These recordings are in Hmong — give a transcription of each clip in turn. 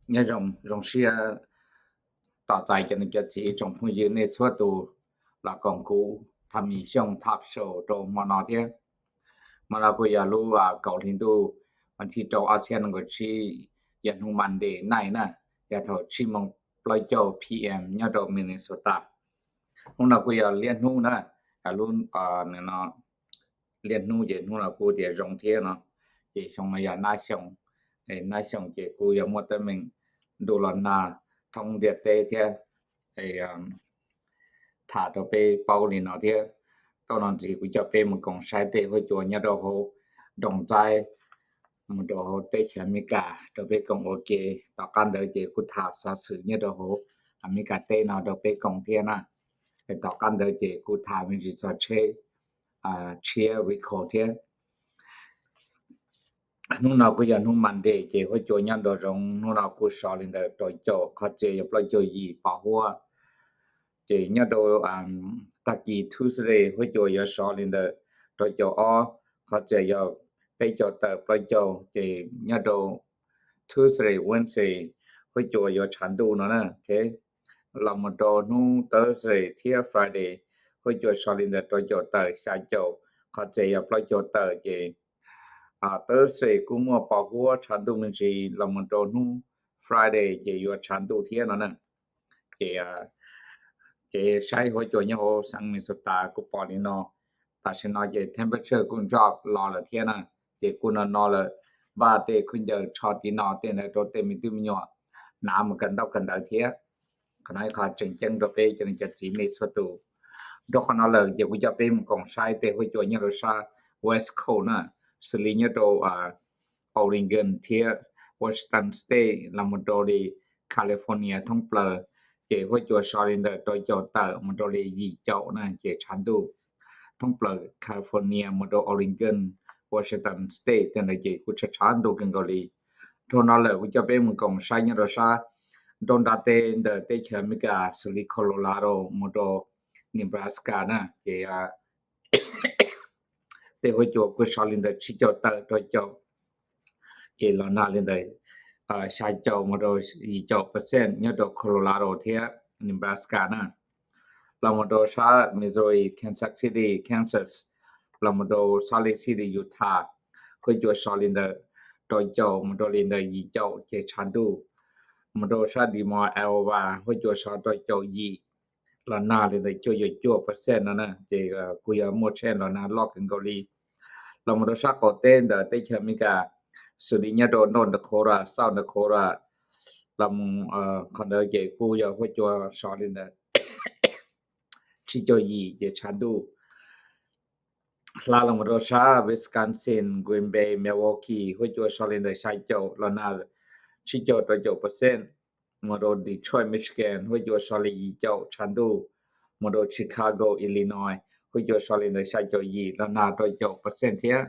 Nyob zoo, zoo siab tos txais cov niam cov txiv tsoom phooj ywg nej txhua tus los koom kuv Tham Mim Xyooj Talk Show rau hmo no thiab. Hmo no kuj yog lub kaum hli ntuj, vas thib rau ob txhiab nees nkaum tsib, yog hnub Monday night na, yog thaum tsib moos plaub caug P M nyob rau Minnesota. Hnub no kuj yog liab hnub na, lub liab hnub ces hnub no kuj tias zoo thiab no, ces xyoo no yog nab xyoo. Nab xyoo ces kuj yog muaj teeb meem ntuj los nag thoob ntiaj teb thiab. Tham rau peb paub li no thiab, tau no ntxiv kuv coj peb mus koom saib tej huab cua nyob rau hauv nroog Ntxaib mus rau hauv teb chaws Amelikas rau peb koom ua ke. Tom qab ntawd ces kuj tham xov xwm nyob rau hauv Amelikas teb no rau peb koom thiab na. Tom qab ntawd ces kuj tham me ntsis txog tsheb tshiab vehicle thiab. Hnub no kuj yog hnub Monday ces huab cua nyob nraum zoov hnub no kuj sov li ntawm rau caum, qhov txias yog plaub caug yim pos huab. Ces nyob rau tag kis Tuesday huab cua yuav sov li ntawm rau caum ob, qhov txias yog peb caug tawm plaub caug. Ces nyob rau Tuesday, Wednesday huab cua yuav tshav ntuj no na. Los mus rau hnub Thursday thiab Friday huab cua sov li ntawm rau caum tawm xya caum, qhov txias yog plaub caug tawm. Ces Thursday kuj muaj pos huab tshav ntuj me ntsis los mus rau hnub Friday ces yuav tshav ntuj thiab no na. Ces, ces saib huab cua nyob hauv xeev Minnesota kuj pom li no. Tam sim no ces temperature kuj drop los lawm thiab na. Ces kuj no no lawm, npaj tej khaub ncaws tsho tiv no tej ntawd rau tej me tub me nyuam hnav mus kawm ntaub kawm ntawv thiab. Qhov no ib qho tseem ceeb rau peb cov niam cov txiv nej txhua tus. Rau qhov no lawm ces kuv coj peb mus koom saib tej huab cua nyob rau sab West Coast na, xws li nyob rau Oregon thiab Washington State los mus rau li California thoob plaws, ces huab cua sov li ntawm rau caum tawm mus rau li yim caum na ces tshav ntuj. Thoob plaws California mus rau Oregon, Washington State tej ntawd ces kuj tshav tshav ntuj kawg nkaus li. Rau no lawm kuv coj peb mus koom saib nyob rau sab nraum nrab teb ntawm teb chaws Amelikas xws li Colorado mus rau Nebraska na ces tej huab cua kuj sov li ntawm tsib caug tawm rau caum, ces los nag li ntawm xya caum mus rau yim caum percent nyob rau Colorado thiab Nebraska na. Los mus rau sab Missouri, Kansas City, Kansas, los mus rau Salt Lake City, Utah, huab cua sov li ntawm rau caum mus rau li ntawm yim caum ces tshav ntuj. Mus rau sab Des Moines, Iowa, huab cua sov rau caum yim, los nag li ntawm cuaj caum cuaj percent no na ces kuj yog muaj tsheb los nag loj kawg nkaus li. Los mus rau sab qaum teb ntawm teb chaws Amelikas xws li nyob rau North Dakota, South Dakota, los mus qhov ntawd ces kuj yog huab cua sov li ntawm tsib caug yim ces tshav ntuj. Hla los mus rau sab Wisconsin, Green Bay, Milwaukee, huab cua sov li ntawm xya caum los nag tsib caug rau caum percent. Mus rau Detroit, Michigan, huab cua sov li yim caum tshav ntuj. Mus rau Chicago, Illinois, huab cua sov li ntawm xya caum yim los nag rau caum percent thiab.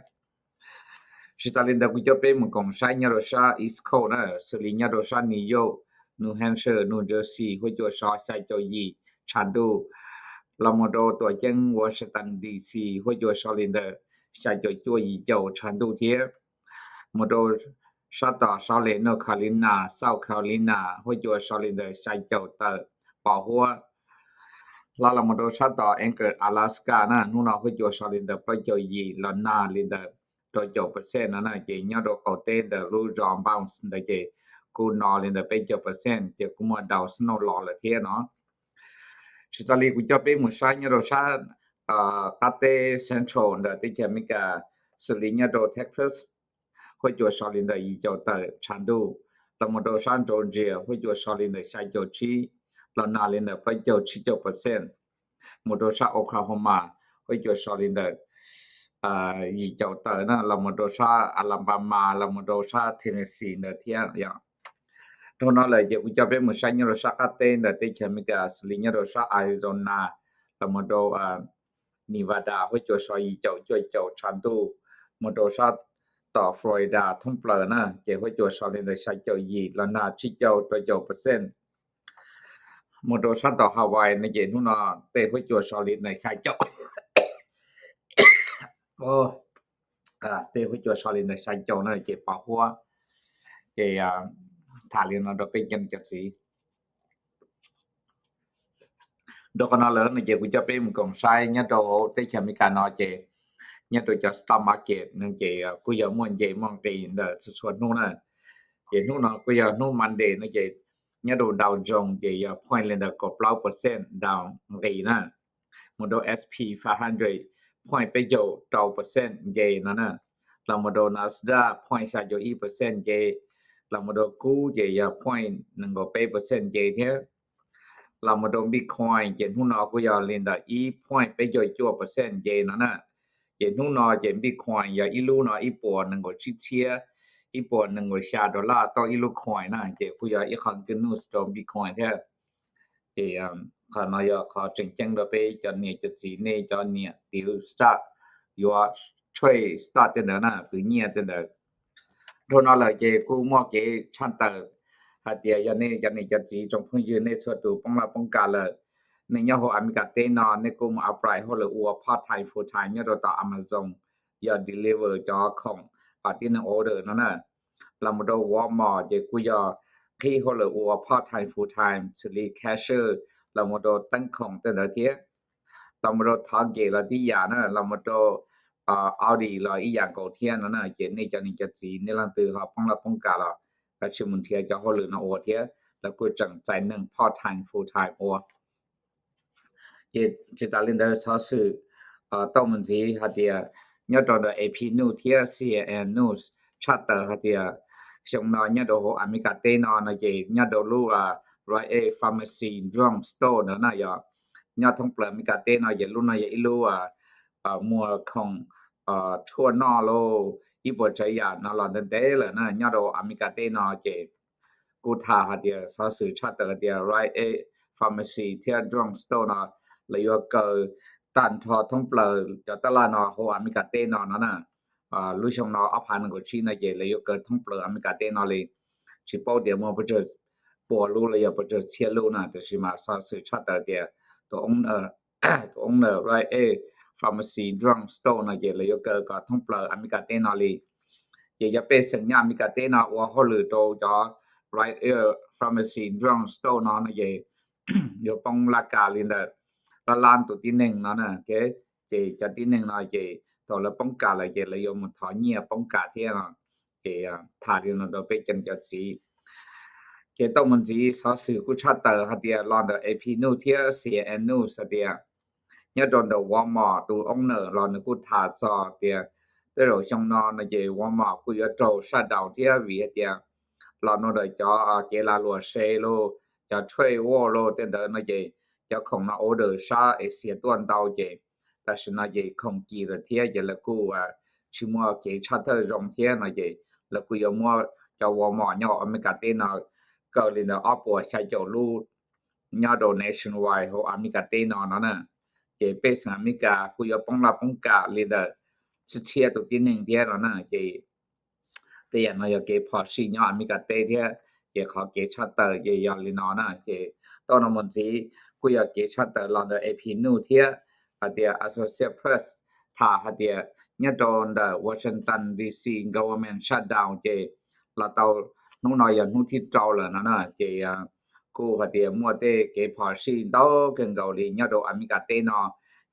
Tsis tas li ntawd kuv coj peb mus koom saib nyob rau sab East Coast na, xws li nyob rau sab New York, New Hampshire, New Jersey, huab cua sov xya caum yim tshav ntuj. Los mus rau tuam ceeb Washington D C, huab cua sov li ntawm xya caum cuaj yim caum tshav ntuj thiab. Mus rau sab tom sov li North Carolina, South Carolina, huab cua sov li ntawm xya caum tawm pos huab. Hla los mus rau sab tom Anchorage, Alaska na, hnub no huab cua sov li ntawm plaub caug yim los nag li ntawm rau caum percent no na ces nyob rau qaum teb ntawm lub zos Bounds ntawd ces kuj no li ntawm peb caug percent ces kuj muaj daus snow los lawm thiab no. Tsis tas li kuv coj peb mus saib nyob rau sab qab teb Central ntawm teb chaws Amelikas xws li nyob rau Texas, huab cua sov li ntawm yim caum tawm tshav ntuj. Los mus rau sab Georgia huab cua sov li ntawm xya caum tsib los nag li ntawm plaub caug tsib caug percent. Mus rau sab Oklahoma huab cua sov li ntawm yim caum tawm na, los mus rau sab Alabama, los mus rau sab Tennessee ntawd thiab yom. Dhau no lawm ces kuv coj peb mus saib nyob rau sab qab teb ntawm teb chaws Amelikas xws li nyob rau sab Arizona, los mus rau Nevada huab cua sov yim caum cuaj caum tshav ntuj, mus rau sab tom Florida thoob plaws na ces huab cua sov li ntawm xya caum yim los nag tsib caug rau caum percent. Mus rau sab tom Hawaii no ces hnub no tej huab cua sov li ntawm xya caum, tej huab cua sov li ntawm xya caum no ces pos huab. Ces Tham li no rau peb cov niam cov txiv. Rau qhov no lawm no ces kuv coj peb mus koom saib nyob rau teb chaws Amelikas no ces nyob rau cov stock market no ces kuj yog muaj nce muaj nqis ntawm txhua txhua hnub na. Ces hnub no kuj yog hnub Monday no ces nyob rau Dow Jones ces yog point li ntawm kaum plaub percent down nqis na. Mus rau S P five hundred point peb caug rau percent nce no na. Los mus rau Nasdaq point xya caum ib percent nce. Los mus rau kub ces yog point nees nkaum peb percent nce thiab. Los mus rau Bitcoin ces hnub no kuj yog li ntawm ib point peb caug cuaj percent nce no na. Ces hnub no ces Bitcoin yog ib lub no ib puas nees nkaum tsib txhiab ib puas nees nkaum xya dollar tauj ib lub coin na, ces kuj yog ib qho good news rau Bitcoin thiab. Ces qhov no yog qhov tseem ceeb rau peb cov niam cov txiv, nej cov niam tiv stock, yuav trade stock tej ntawd na, tiv nyiaj tej ntawd. Dhau no lawm ces kuj muaj kev tshaj tawm hais tias yog nej cov niam cov txiv tsoom phooj ywg nej txhua tus poob laj poob kam lawm, nej nyob hauv Amelikas teb no nej kuj mus apply hauj lwm ua part time full time nyob rau tom Amazon, yog deliver cov khoom, tib neeg order no na. Los mus rau Walmart ces kuj yog qhib hauj lwm ua part time full time xws li cashier, los mus rau teeb khoom tej ntawd thiab. Los mus rau Target los tib yam na, los mus rau Aldi los ib yam nkaus thiab no na. Ces nej cov niam cov txiv nej leej twg ho poob laj poob kam los kav tsij mus nrhiav cov hauj lwm no ua thiab, lawv kuj tseem txais neeg part time full time ua. Ces tsis tas li ntawd xov xwm tau mus ntxiv hais tias nyob rau ntawm A P News thiab C N N News tshaj tawm hais tias xyoo no nyob rau hauv Amelikas teb no no ces nyob rau lub Rite Aid Pharmacy Drug Store ntawd na, yog nyob thoob plaws Amelikas teb no ces lub no yog ib lub muag khoom tshuaj noj lauj, ib puas tsav yam no los ntev ntev lawm na nyob rau Amelikas teb no. Ces kuj tham hais tias xov xwm tshaj tawm hais tias Rite Aid Pharmacy thiab Drug Store no lawv yuav kaw tag nrho thoob plaws cov tab laj no hauv Amelikas teb no no na. Lub xyoo no ob phav nees nkaum tsib no ces lawv yuav kaw thoob plaws Amelikas teb no li. Tsis paub tias muaj puas tsawg puas lub los yog puas tsawg txhiab lub na, tiam sis mas xov xwm tshaj tawm tias tus owner, tus owner Rite Aid Pharmacy Drug Store no ces lawv yuav kaw kom thoob plaws Amelikas teb no li. Ces cov pej xeem nyob Amelikas teb no ua hauj lwm rau cov Rite Aid Pharmacy Drug Store no no ces yuav poob laj kam li ntawm lab lab tus tib neeg no na. Ces cov tib neeg no ces thaum lawv poob kam lawm ces lawv yuav mus thov nyiaj poob kam thiab no. Ces tham li no rau peb cov niam cov txiv. Ces tau mus ntxiv xov xwm kuj tshaj tawm hais tias los ntawm A P News thiab C N N News hais tias nyob rau ntawm Walmart tus owner los nws kuj tham txog tias tej zaum xyoo no no ces Walmart kuj yuav raug shutdown thiab vim hais tias los ntawm ntawm cov kev lag luam se lauj, cov trade war lauj tej ntawd no ces cov khoom no order sab Asia tuaj ntau ces tam sim no ces khoom kis lawm thiab ces lawv kuj tsis muaj kev tshaj thawj zoo thiab no ces lawv kuj yuav muab cov Walmart nyob Amelikas teb no kaw li ntawm ob puas xya caum lub nyob rau nationwide hauv Amelikas teb no no na. Ces pej xeem Amelikas kuj yuav poob laj poob kam li ntawm tsib txhiab tus tib neeg thiab no na. Ces tej yam no yog kev phom sij nyob Amelikas teb thiab. Ces qhov kev tshaj tawm ces yog li no na. Ces tau no mus ntxiv kuj yog kev tshaj tawm los ntawm A P News thiab hais tias Associated Press tham hais tias nyob rau ntawm Washington D C government shutdown ces los tau hnub no yog hnub thib rau lawm no na. Ces kuj hais tias muaj tej kev phom sij ntau kawg nkaus li nyob rau Amelikas teb no.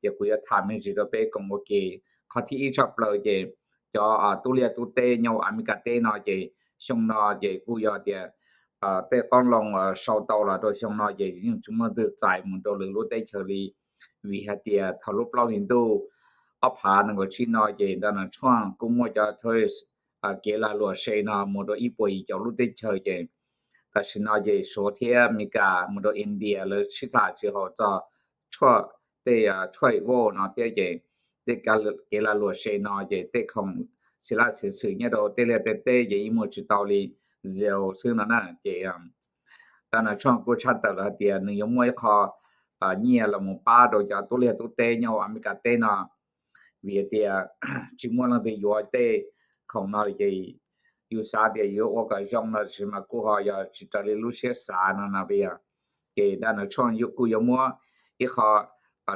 Ces kuv yuav tham me ntsis rau peb koom ua ke. Qhov thib ib tshaj plaws ces cov tub liaj tub teb nyob Amelikas teb no ces xyoo no ces kuj yog tias tej qoob loo sau tau los rau xyoo no ces yeej tsis muaj leej twg txais mus rau lwm lub teb chaws li. Vim hais tias thaum lub plaub hlis ntuj ob phav nees nkaum tsib no ces Donald Trump kuj muab cov tourist kev lag luam se no mus rau ib puas yim caum lub teb chaws ces tam sim no ces Suav thiab Amelikas mus rau India lawv sib tham tsis haum txog tshuaj, tej trade war no thiab ces tej kev lag luam se no ces tej khoom xiv laj xiv xwm nyob rau tej liaj tej teb ces yeej muaj tsis tau li, zero xwb no na. Ces Donald Trump kuj tshaj tawm lawm hais tias nws yuav muaj ib qho nyiaj los mus pab rau cov tub liaj tub teb nyob Amelikas teb no. Vim tias tsis muaj leej twg yuav tej khoom no ces yus xav tias yuav ua kom zoo no tab sis mas kuj ho yog tsis raws li lub siab xav no no. Ces Donald Trump kuj yuav muab ib qho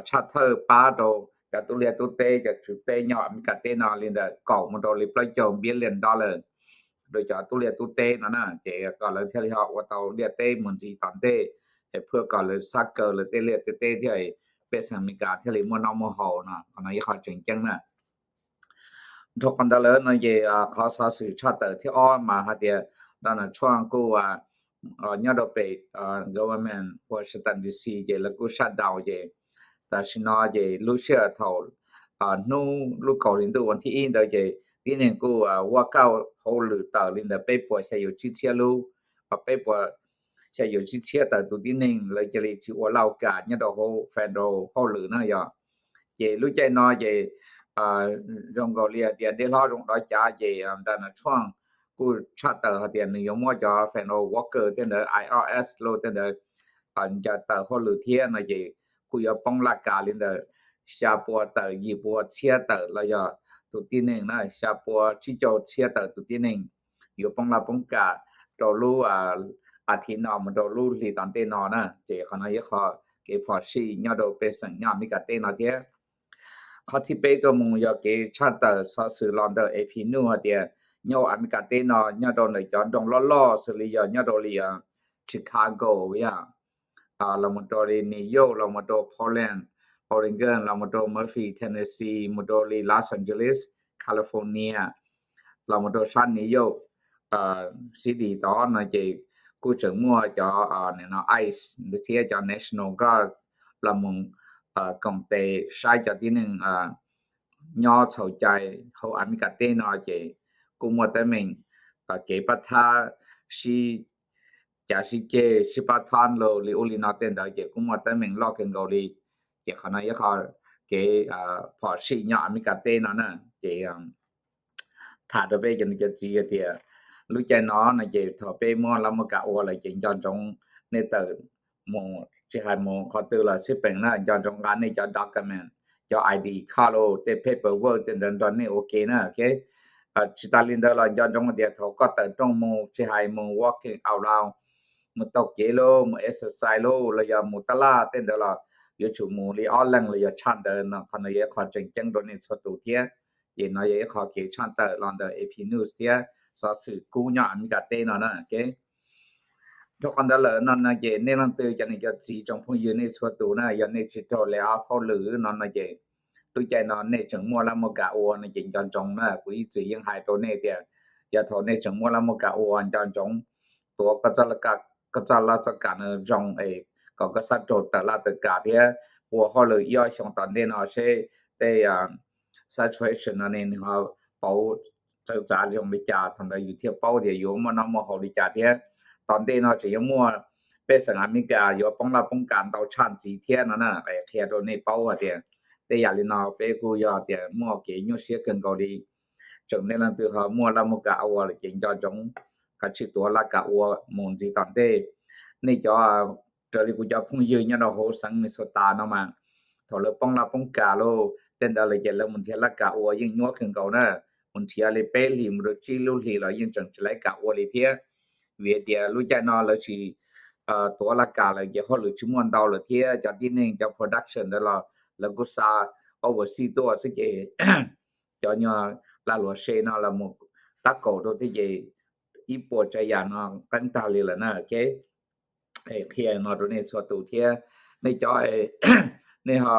tshaj thawj pab rau cov tub liaj tub teb, cov tswv teb nyob Amelikas teb no li ntawm kaum mus rau li plaub caug billion dollar. rau cov tub liaj tub teb no na, ces kom lawv thiaj li ho ua tau liaj teb mus ntxiv tom ntej, es phwj kom lawv xab kaw lawv tej liaj tej teb thiab, pej xeem Amelikas thiaj li muaj noj muaj haus no. Qhov no ib qho tseem ceeb na. Dhau qhov ntawd lawm no ces qhov xov xwm tshaj tawm thib ob mas hais tias Donald Trump kuj nyob rau pem government Washington D C ces lawv kuj shutdown ces tam sim no ces lub sij hawm thaum hnub lub kaum hli ntuj vas thib ib ntawd ces tib neeg kuj walk out hauj lwm tawm li ntawm peb puas xya yim tsib txhiab lub, peb puas xya yim tsib txhiab tawm tus tib neeg lawv cia li tsis ua laj ua kam nyob rau hauv federal hauj lwm na yog. Ces lub caij no ces zoo nkaus li hais tias dej hlob zoo dov cav ces Donald Trump kuj tshaj tawm hais tias nws yuav muab cov federal worker tej ntawd, I R S los tej ntawd ncaws tawm hauj lwm thiab no ces kuj yuav poob laj kam li ntawm xya pua tawm yim pua txhiab tawm los yog tus tib neeg na, xya pua tsib caug txhiab tawm tus tib neeg yuav poob laj poob kam rau lub as thiv no mus rau lub hli tom ntej no na. Ces qhov no yog qhov kev phom sij nyob rau pej xeem nyob Amelikas teb no thiab. Qhov thib peb tuaj mus yog kev tshaj tawm xov xwm los ntawm A P News hais tias nyob Amelikas teb no nyob rau ntawm cov nroog loj loj xws li yog nyob rau li Chicago yog los mus rau li New York, los mus rau Portland, Oregon, los mus rau Memphis, Tennessee, mus rau li Los Angeles, California, los mus rau sab New York City tod no ces kuj tseem muaj cov ICE thiab cov National Guard los mus koom tes saib cov tib neeg nyob txhaum cai hauv Amelikas teb no ces kuj muaj teeb meem kev pab thab sib cav sib ceg sib pab thab los li ub li no tej ntawd ces kuj muaj teeb meem loj kawg nkaus li. Ces qhov no yog qhov kev phom sij nyob Amelikas teb no na. Ces tham rau peb cov niam cov txiv hais tias lub caij no no ces thaum peb muab laj muab kam ua lawm ces nco ntsoov nej tawm mus tsis hais mus qhov twg los xij peem na nco ntsoov nqa nej cov document, cov I D card los tej paperwork tej ntawd nrog nej ua ke na. Tsis tas li ntawd los nco ntsoov tias thaum koj tawm rooj mus tsis hais mus walking around, mus taug kev los mus exercise los los yog mus tab laj tej ntawd los yuav tsum mus li ob leeg los yog tshaj ntawd no. Qhov no yog ib qho tseem ceeb rau nej txhua tus thiab. Ces no yog ib qho kev tshaj tawm los ntawm A P News thiab xov xwm kub nyob Amelikas teb no na. Dhau qhov ntawd lawm no no ces nej leej twg cov niam cov txiv tsoom phooj ywg nej txhua tus na yog nej tsis raug lay off hauj lwm no no ces lub caij no nej tseem muaj laj muaj kam ua no ces nco ntsoov na. Kuv ib txwm yeej hais rau nej tias yog thaum nej tseem muaj laj muaj kam ua nco ntsoov tuav koj txoj laj txoj kam no zoo es kom koj xab raug tawm laj tawm kam thiab ua hauj lwm ib ob xyoo tom ntej no seb tej situation no ne nws ho pauv txawv txav zoo li cas, thaum ntawd yus thiaj paub tias yuav muaj noj muaj haus li cas thiab. Tom ntej no tseem yuav muaj pej xeem Amelikas yuav poob laj poob kam ntau tshaj ntxiv thiab no na. Qhia rau nej paub hais tias tej yam li no peb kuj yog tias muaj kev nyuaj siab kawg nkaus li. Tseem nej leej twg ho muaj laj muaj kam ua lawm ces nco ntsoov kav tsij tuav laj kam ua mus ntxiv tom ntej. Nej cov raws li kuv cov phooj ywg nyob rau hauv xeev Minnesota no mas thaum lawv poob laj poob kam los tej ntawd lawm ces lawv mus nrhiav laj kam ua yeej nyuaj kawg nkaus na. Mus nrhiav li peb hlis mus rau tsib lub hlis los yeej tseem tsis laib kam ua li thiab. Vim hais tias lub caij no lawv tsis tuav laj kam lawm ces hauj lwm tsis muaj ntau lawm thiab cov tib neeg cov production ntawd los lawv kuj xa overseas tuaj xwb ces cov nyuag lag luam se no los mus tab kaum rau thiab ces ib puas tsav yam no qeeb tag li lawm na. Qhia no rau nej txhua tus thiab. Nej cov nej ho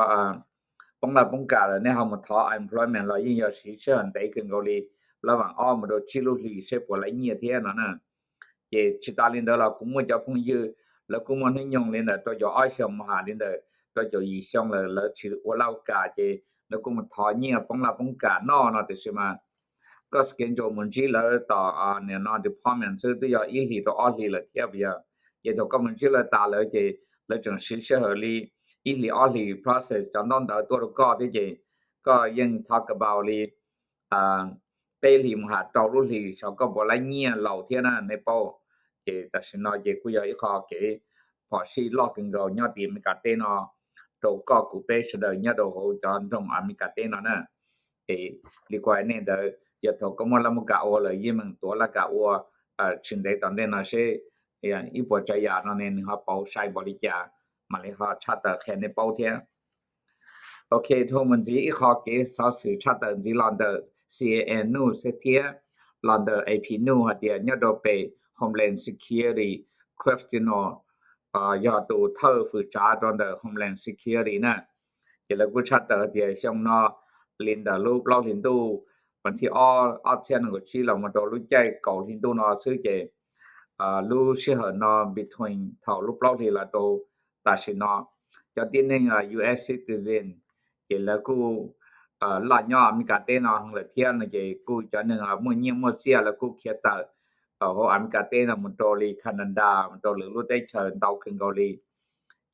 poob laj poob kam lawm nej ho mus thov unemployment los yeej yog siv sij hawm ntev kawg nkaus li, lawv vam ob mus rau tsib lub hlis seb puas laib nyiaj thiab no na. Ces tsis tas li ntawd los kuv muaj cov phooj ywg lawv kuj muaj hnub nyoog li ntawm rau caum ob xyoos mus ham li ntawm rau caum yim xyoo lawm lawv tsis ua laj ua kam ces lawv kuj mus thov nyiaj poob laj poob kam noj no tiam sis mas koj schedule mus ntsib lawv tom nim no department xwb twb yog ib hlis rau ob hlis lawm thiab yog. Ces thaum koj mus ntsib lawv tas lawm ces lawv tseem siv sij hawm li ib hlis ob hlis process cov ntaub ntawv tuaj rau koj thiab ces koj yeej talk about li peb hlis mus ham rau lub hlis xyov koj puas laib nyiaj laus thiab na nej paub. Ces tam sim no ces kuj yog ib qho kev phom sij loj kawg nkaus nyob tim Amelikas teb no rau koj kuv peb sawv daws nyob rau hauv cov nroog Amelikas teb no na. Es li kuv hais nej ntawd yog thaum koj muaj laj muaj kam ua lawm yeej meem tuav laj kam ua tsis ntev tom ntej no seb ib puas tsav yam no ne nws ho pauv sai npaum li cas mam li ho tshaj tawm qhia nej paub thiab. Ok, dhau mus ntxiv ib qho kev xov xwm tshaj tawm ntxiv los ntawm C N N News thiab los ntawm A P News hais tias nyob rau pem Homeland Security, Questionnaire yog tus thawj fwm tsav rau ntawm Homeland Security na. Ces lawv kuj tshaj tawm tias xyoo no li ntawm lub plaub hlis ntuj, vas thib ob ob txhiab nees nkaum tsib los mus rau lub caij kaum hli ntuj no xwb ces lub sij hawm no between thaum lub plaub hlis los rau tam sim no, cov tib neeg U S citizen ces lawv kuj laj nyob Amelikas teb no heev lawm thiab no ces kuj cov neeg muaj nyiaj muaj txiaj lawv kuj khiav tawm hauv Amelikas teb no mus rau li Canada mus rau lwm lub teb chaws ntau kawg nkaus li.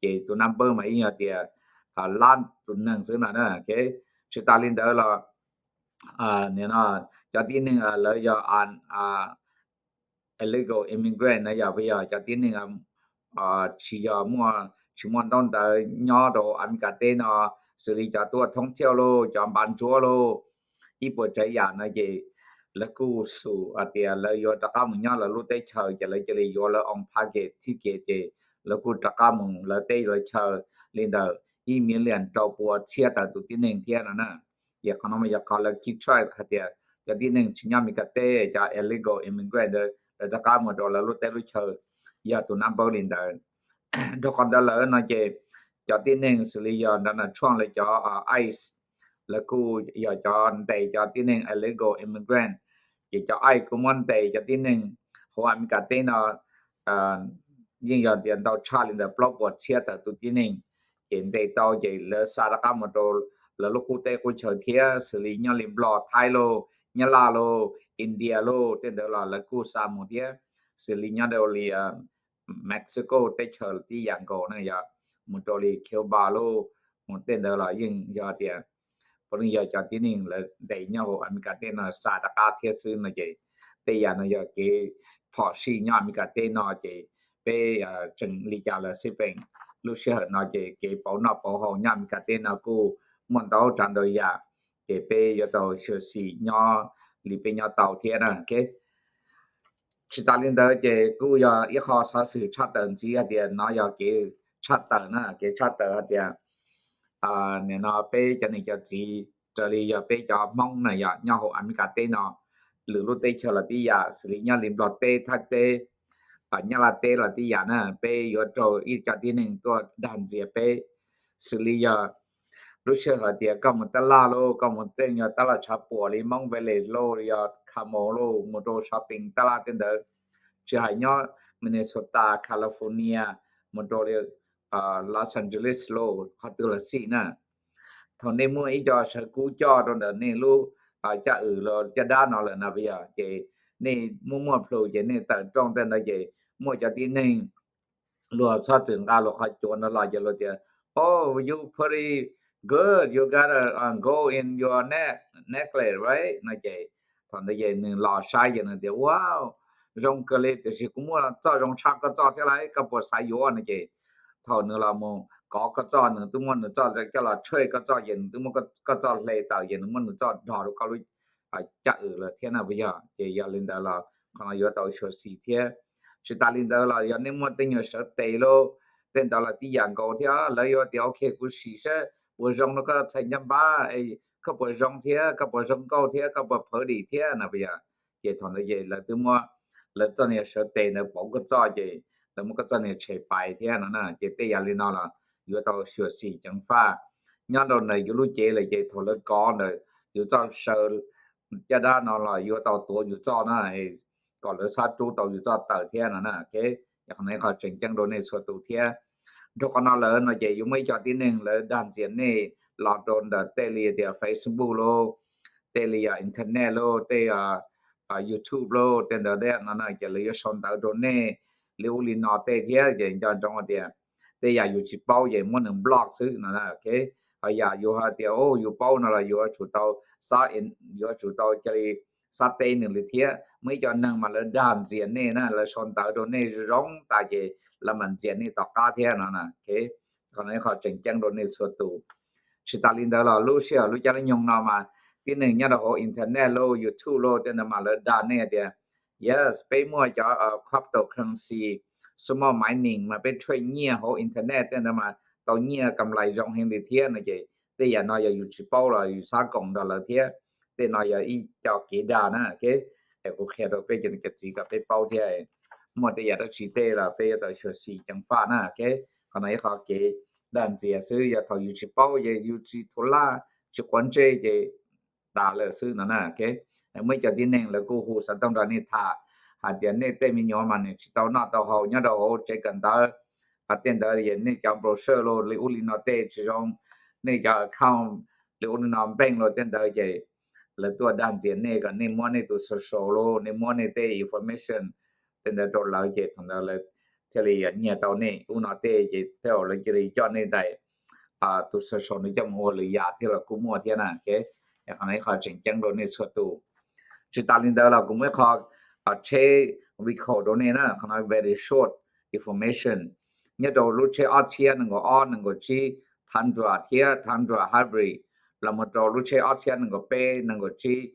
Ces tus nab npawb mas yeej yog tias lab tus neeg xwb no na. Tsis tas li ntawd los cov tib neeg lawv yog illegal immigrant no yog, yog cov tib neeg tsis yog muaj, tsis muaj ntaub ntawv nyob rau Amelikas teb no, xws li cov tuaj thoob thiauj lauj, cov npav ntsuav lauj, ib puas tsav yam no ces lawv kuj xum hais tias lawv yuav rov qab mus nyob lawv lub teb chaws ces lawv cia li yuav lawv own package thiab ces lawv kuj rov qab mus lawv teb lawv chaw li ntawm ib million rau pua txhiab tawm tus tib neeg thiab no na. Ces qhov no mas yog qhov lawv keep track hais tias cov tib neeg tsis nyob Amelikas teb, cov illegal immigrant ntawd lawv rov qab mus rau lawv lub teb lub chaw, yog tus nab npawb li ntawd. Rau qhov ntawd lawm no ces cov tib neeg xws li yog Donald Trump lawv cov ICE, lawv kuj yog cov ntes cov tib neeg illegal immigrant. Ces cov ICE kuj muab ntes cov tib neeg hauv Amelikas teb no yeej yog tias ntau tshaj li ntawm plaub puas txhiab tawm tus tib neeg. Ces ntes tau ces lawv xa rov qab mus rau lawv lub qub teb qub chaw thiab, xws li nyob li Nplog, Thaib lauj, Nyab Laj lauj, India lauj, tej ntawd los lawv kuj xa mus thiab, xws li nyob rau li Mexico teb chaws tib yam nkaus na, yog mus rau li Cuba lauj, mus tej ntawd los yeej yog tias puav leej yog cov tib neeg lawv ntes nyob hauv Amelikas teb no xa rov qab thiab xwb no ces tej yam no yog kev phom sij nyob Amelikas teb no ces peb tseem li cas los xij peem, lub sij hawm no ces kev pauv noj pauv haus nyob Amelikas teb no kuj muaj ntau tsav ntau yam, ces peb yuav tau xyuam xim nyob li peb nyob tau thiab na. Tsis tas li ntawd ces kuj yog ib qho xov xwm tshaj tawm ntxiv hais tias no yog kev tshaj tawm na, kev tshaj tawm hais tias nim no peb cov niam cov txiv raws li yog peb cov Hmoob na yog nyob hauv Amelikas teb no, lwm lub teb chaws los tib yam, xws li nyob li Nplog teb, Thaib teb, Nyab Laj teb los tib yam na, peb yuav raug ib co tib neeg tuaj dag ntxias peb, xws li yog lub sij hawm tias koj mus tab laj lauj, koj mus tej yog tab laj tshav puam li Hmoob Village lauj, yog Carmel lauj, mus rau shopping tab laj tej ntawd, tsis hais nyob Minnesota, California, mus rau li Los Angeles lauj, qhov twg los xij na. Thaum nej muaj ib co sawv kub coj rau ntawm nej lub caj wm los caj dab no lawm na, yog ces nej muaj muaj plhus ces nej tawm rooj tej ntawd ces muaj cov tib neeg luag txhob txwm nqa luag qhov cuav no los ces luag tias, Oh, you pretty good, you got a gold in your neck, necklace, right? No ces thaum ntawd ces nws los saib ces nws tias, Wow, zoo kawg li, tiam sis kuv muaj txoj zoo tshaj koj txoj thiab lauj, koj puas xav yuav? No ces thaum nws los mus kov koj txoj, nws twb muab nws txoj coj los tshuaj koj txoj ces nws twb muab koj txoj hle tawm ces nws muab nws txoj dog rau koj lub caj wm lawm thiab na, puas yog? Ces yog li ntawd los qhov no yuav tau xyuam xim thiab. Tsis tas li ntawd los yog nej muaj tej nyuag sawv tes lauj, tej ntawd los tib yam nkaus thiab, lawv yuav tias, Ok, kuv sim saib puas zoo rau koj txhais ncaj npab, koj puas zoo thiab, koj puas zoo nkauj thiab, koj puas phawv dim thiab no, puas yog? Ces thaum ntawd ces lawv twb muab lawv txoj niag sawv tes ntawd pauv koj txoj ces lawv muab koj txoj niag tshem pais thiab no na. Ces tej yam li no los yuav tau xyuam xim ceev faj. Nyob rau ntawm yus lub cev lawm ces thaum lawv kov ntawm yus txoj saw caj dab no los yuav tau tuav yus txoj na, kom lawv xab rub tau yus txoj tawm thiab no na. Qhov no qhov tseem ceeb rau nej txhua tus thiab. Rau qhov no lawm no ces yuav muaj ib co tib neeg lawv dag ntxias nej los rau ntawm tej li tias Facebook lauj, tej li yog internet lauj, tej YouTube lauj, tej ntawd no ces lawv yuav sau ntawv rau nej li ub li no tej thiab ces nco ntsoov hais tias tej yam yus tsis paub ces muab nws block xwb no. Ho yam yus hais tias yus paub no los yuav tsum tau, yuav tsum tau cia li xab teb nws li thiab. Muaj ib co neeg mas lawv dag ntxias nej na, lawv sau ntawv rau nej zoo tas ces lawv mam ntxias nej tom qab thiab no. Qhov no qhov tseem ceeb rau nej txhua tus. Tsis tas li ntawd los lub sij hawm lub caij lub nyoog no mas tib neeg nyob rau hauv internet lauj, YouTube lauj, tej ntawd mas lawv dag nej tias, Yes, peb muaj cov cryptocurrency, smart mining mas peb trade nyiaj hauv internet tej ntawd mas tau nyiaj kam lais zoo heev li thiab no ces tej yam no yog yus tsis paub los yus xav koom nrog lawv thiab. Tej no yog ib co kev dag na. Es kuv qhia rau peb cov niam cov txiv kom peb paub thiab, muaj tej yam dab tsi tej los peb yuav tau xyuam xim ceev faj na. Qhov no ib qho kev dag ntxias xwb, yog thaum yus tsis paub ces yus tsis thua laj tsis quav ntsej ces tas lawm xwb no na. Muaj ib co tib neeg lawv kuj hu xov tooj rau nej tham hais tias nej tej me nyuam mas nws tsis tau noj tau haus nyob rau hauv tsev kawm ntawv, hais tej ntawd nej cov brochure los li ub li no tej tsis zoo, nej cov account li ub li no npeej los tej ntawd ces lawv tuaj dag ntxias nej kom nej muab nej tus social los nej muab nej tej information tej ntawd rau lawv ces thaum ntawd lawv thiaj li nyiag tau nej ub no tej ces thiaj lawv cia li coj nej daim tus social no coj mus ua lwm yam thiab los kuj muaj thiab na. Qhov no ib qho tseem ceeb rau nej txhua tus. Tsis tas li ntawd los kuv muaj ib qho tsheb recall rau nej na, qhov no very short information. Nyob rau lub tsheb ob txhiab nees nkaum ob nees nkaum tsib Tundra thiab Tundra Hybrid los mus rau lub tsheb ob txhiab nees nkaum peb nees nkaum tsib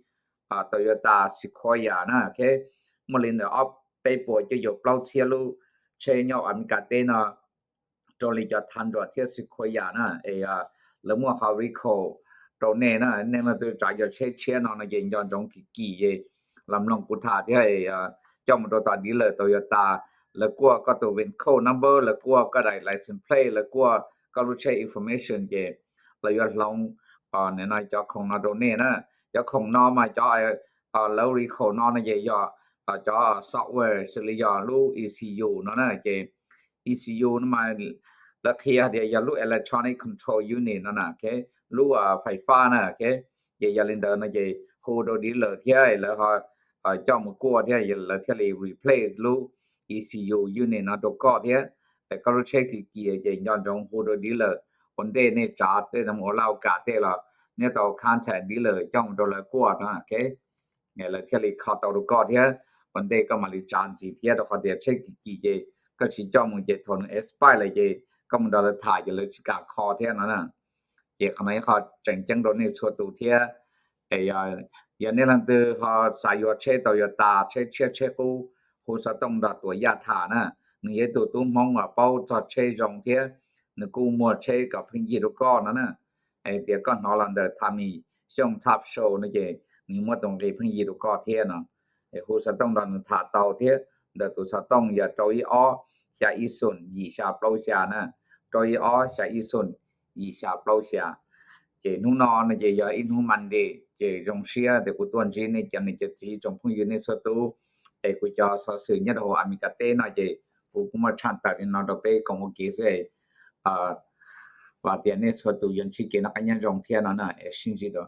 Toyota Sequoia na. Muaj li ntawm ob peb puas cuaj caum plaub txhiab lub tsheb nyob Amelikas teb no rau li cov Tundra thiab Sequoia na, es lawv muaj qhov recall rau nej na. Nej leej twg tsav cov tsheb tshiab no no ces nco ntsoov kim kim es los mloog kuv tham thiab, coj mus rau tom dealer Toyota, lawv kuaj koj tus vin code number, lawv kuaj koj daim license plate, lawv kuaj koj lub tsheb information ces lawv yuav hloov no cov khoom no rau nej na. Cov khoom no mas cov lawv recall no no ces yog cov software xws li yog lub E C U no na. Ces E C U no mas lawv qhia tias yog lub electronic control unit no na, lub fais fab na. Ces yog li ntawd no ces hu rau dealer thiab lawv coj mus kuaj thiab lawv thiaj li replace lub E C U unit no rau koj thiab. Koj lub tsheb kim kim ces nco ntsoov hu rau dealer. Ua ntej nej tsav tej mus ua laj ua kam tej los nej tau contact dealer coj mus rau lawv kuaj no, lawv thiaj li kho tau rau koj thiab. Ua ntej koj mam li tsav ntxiv thiab, rau qhov tias tsheb kim kim ces koj tsis coj mus ces thaum nws expire lawm ces koj mus nrog lawv tham ces lawv tsis kam kho thiab no na. Ces qhov no ib qho tseem ceeb rau nej txhua tus thiab. Yog nej leej twg ho xav yuav tsheb Toyota, tsheb tshiab tsheb qub, hu xov tooj nrog Tuam Yaj tham na. Nws yog ib tug tub Hmoob uas paub txog tsheb zoo thiab nws kuj muag tsheb kom pheej yig rau koj no na. Tias koj hnov los ntawm Thami Xyooj Top Show no ces nws muab tus nqi pheej yig rau koj thiab no. Hu xov tooj nrog nws tham tau thiab. Ntawm tus xov tooj yog rau ib ob xya ib xoom yim xya plaub xya na, rau ib ob xya ib xoom yim xya plaub xya. Ces hnub no no ces yog ib hnub Monday ces zoo siab tias kuv tuaj ntsib nej cov niam cov txiv tsoom phooj ywg nej txhua tus. Es kuv cov xov xwm nyob rau hauv Amelikas teb no ces kuv kuj muaj tshaj tawm li no rau peb koom ua ke xwb. Vam tias nej txhua tus yuav ntsib kev noj qab nyob zoo thiab no na, es sib ntsib dua.